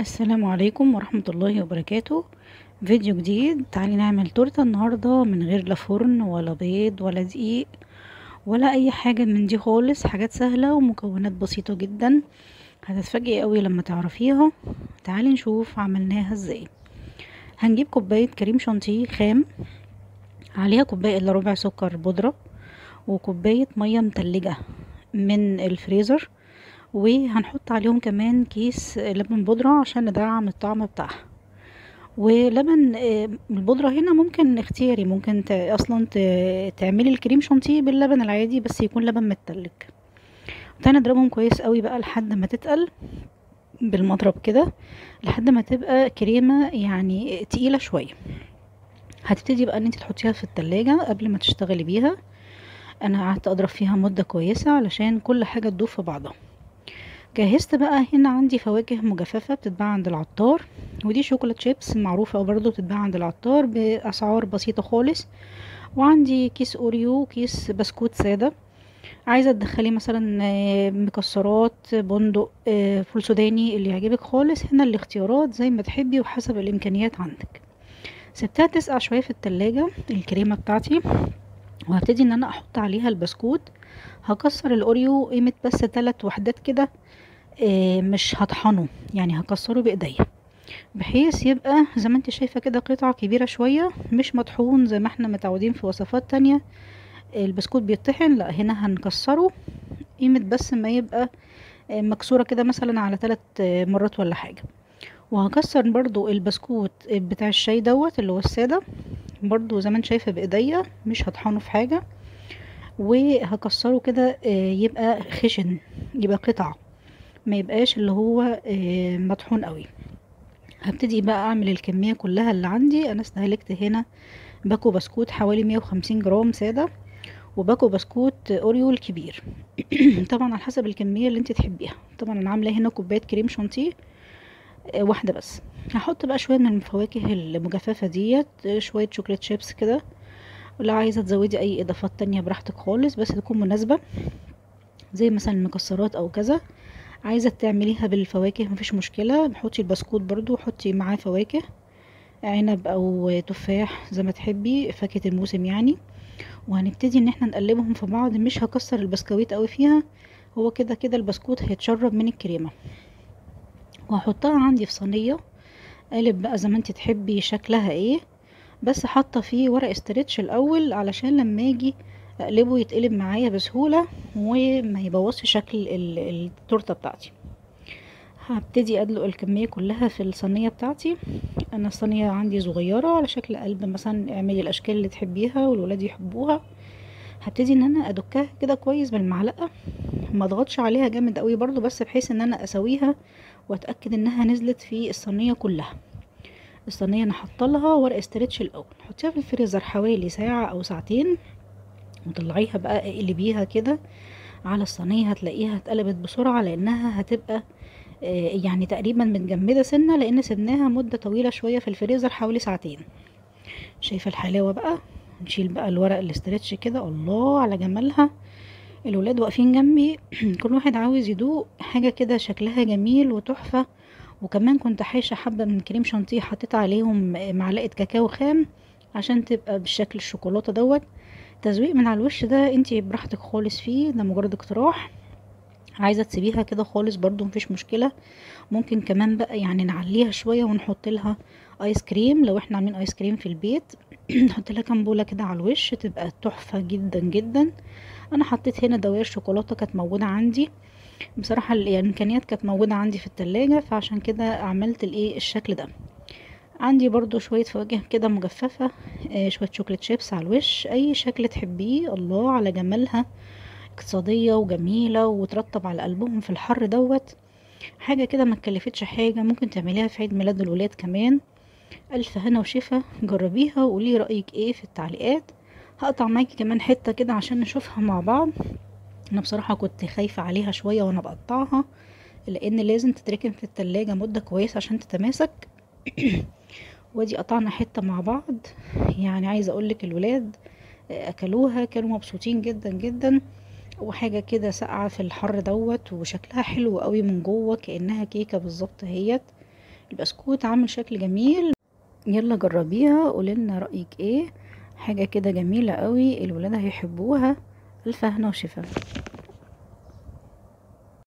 السلام عليكم ورحمة الله وبركاته. فيديو جديد. تعالي نعمل تورتة النهاردة من غير لا فرن ولا بيض ولا دقيق ولا اي حاجة من دي خالص. حاجات سهلة ومكونات بسيطة جدا، هتتفاجئي قوي لما تعرفيها. تعالي نشوف عملناها ازاي. هنجيب كوباية كريم شانتيه خام، عليها كوباية الا ربع سكر بودرة، وكوباية مية متلجة من الفريزر، وهنحط عليهم كمان كيس لبن بودرة عشان ندعم الطعم بتاعها. ولبن البودرة هنا ممكن اختياري، ممكن اصلا تعملي الكريم شانتيه باللبن العادي، بس يكون لبن متلج. تعالي نضربهم كويس قوي بقى لحد ما تتقل بالمضرب كده، لحد ما تبقى كريمة يعني تقيلة شوية. هتبتدي بقى ان انت تحطيها في التلاجة قبل ما تشتغلي بيها. انا قعدت اضرب فيها مدة كويسة علشان كل حاجة تدوب في بعضها. جهزت بقى هنا عندي فواكه مجففة بتتباع عند العطار، ودي chocolate chips معروفة برضو بتتباع عند العطار بأسعار بسيطة خالص. وعندي كيس اوريو، كيس بسكوت سادة. عايزة تدخلي مثلا مكسرات، بندق، فول سوداني، اللي يعجبك خالص. هنا الاختيارات زي ما تحبي وحسب الامكانيات عندك. سبتها تسقع شوية في التلاجة الكريمة بتاعتي، وهبتدي ان انا احط عليها البسكوت. هكسر الاوريو قيمة بس 3 وحدات كده، مش هطحنه يعني، هكسره بايديا بحيث يبقى زي ما انت شايفة كده قطعة كبيرة شوية، مش مطحون زي ما احنا متعودين في وصفات تانية البسكوت بيطحن. لا، هنا هنكسره قيمة بس ما يبقى مكسورة كده مثلا على 3 مرات ولا حاجة. وهكسر برضو البسكوت بتاع الشاي دوت اللي هو السادة برضو زي ما انت شايفة بايديا، مش هطحنه في حاجة، وهكسره كده يبقى خشن، يبقى قطعة، ما يبقاش اللي هو مطحون قوي. هبتدي بقى اعمل الكمية كلها اللي عندي. انا استهلكت هنا باكو بسكوت حوالي 150 جرام سادة، وباكو بسكوت اوريو الكبير طبعا على حسب الكمية اللي انت تحبيها. طبعا انا عاملة هنا كوباية كريم شانتيه واحدة بس. هحط بقى شوية من الفواكه المجففة ديت، شوية chocolate chips كده، ولو عايزة تزودي اي اضافات تانية براحتك خالص، بس تكون مناسبة زي مثلا المكسرات او كذا. عايزة تعمليها بالفواكه مفيش مشكلة، حطي البسكوت برضو حطي معاه فواكه، عنب او تفاح زي ما تحبي، فاكهة الموسم يعني. وهنبتدي ان احنا نقلبهم في بعض. مش هكسر البسكويت قوي فيها، هو كده كده البسكوت هيتشرب من الكريمة. وهحطها عندي في صينية قالب بقى زي ما انت تحبي شكلها ايه، بس حاطه فيه ورق stretch الاول علشان لما اجي اقلبه يتقلب معايا بسهولة وما يبوظش شكل التورتة بتاعتي. هبتدي ادلق الكمية كلها في الصينية بتاعتي. انا الصينية عندي صغيرة على شكل قلب، مثلا اعملي الاشكال اللي تحبيها والولاد يحبوها. هبتدي ان انا ادكها كده كويس بالمعلقه، ما اضغطش عليها جامد قوي برضو، بس بحيث ان انا اسويها واتاكد انها نزلت في الصينية كلها. الصينية انا حاطه لها ورق stretch الاول. حطيها في الفريزر حوالي ساعة او ساعتين، وطلعيها بقى اقلبيها كده على الصينية، هتلاقيها اتقلبت بسرعة لانها هتبقى يعني تقريبا متجمده سنة، لان سبناها مده طويلة شوية في الفريزر حوالي ساعتين. شايفه الحلاوة بقى؟ نشيل بقى الورق ال stretch كده، الله على جمالها. الولاد واقفين جنبي كل واحد عاوز يدوق حاجة كده شكلها جميل وتحفه. وكمان كنت حايشه حبه من كريم شانتيه، حطيت عليهم معلقه كاكاو خام عشان تبقى بالشكل الشوكولاتة دوت. تزويق من على الوش ده انتي براحتك خالص فيه، ده مجرد اقتراح. عايزه تسيبيها كده خالص برضو مفيش مشكلة. ممكن كمان بقى يعني نعليها شوية ونحط لها ايس كريم، لو احنا عاملين ايس كريم في البيت نحط لها كام بوله كده على الوش، تبقى تحفة جدا جدا. انا حطيت هنا دوائر شوكولاتة كانت موجودة عندي، بصراحة الامكانيات كانت موجودة عندي في التلاجة، فعشان كده عملت الايه الشكل ده. عندي برضو شوية فواكه كده مجففة، شوية chocolate chips على الوش، اي شكل تحبيه. الله على جمالها، اقتصادية وجميلة وترطب على قلبهم في الحر دوت. حاجة كده ما تكلفتش حاجة، ممكن تعمليها في عيد ميلاد الولاد كمان. الف هنا وشفا، جربيها وقولي رأيك ايه في التعليقات. هقطع معاكي كمان حتة كده عشان نشوفها مع بعض. انا بصراحة كنت خايفة عليها شوية وانا بقطعها، لان لازم تتركن في التلاجة مدة كويسة عشان تتماسك. وادي قطعنا حتة مع بعض، يعني عايزة اقولك الولاد اكلوها كانوا مبسوطين جدا جدا. وحاجة كده ساقعة في الحر دوت، وشكلها حلو قوي من جوه كأنها كيكة بالظبط اهيت. البسكوت عامل شكل جميل. يلا جربيها قوليلنا رأيك ايه. حاجة كده جميلة قوي، الولاد هيحبوها. الف هنا وشفا.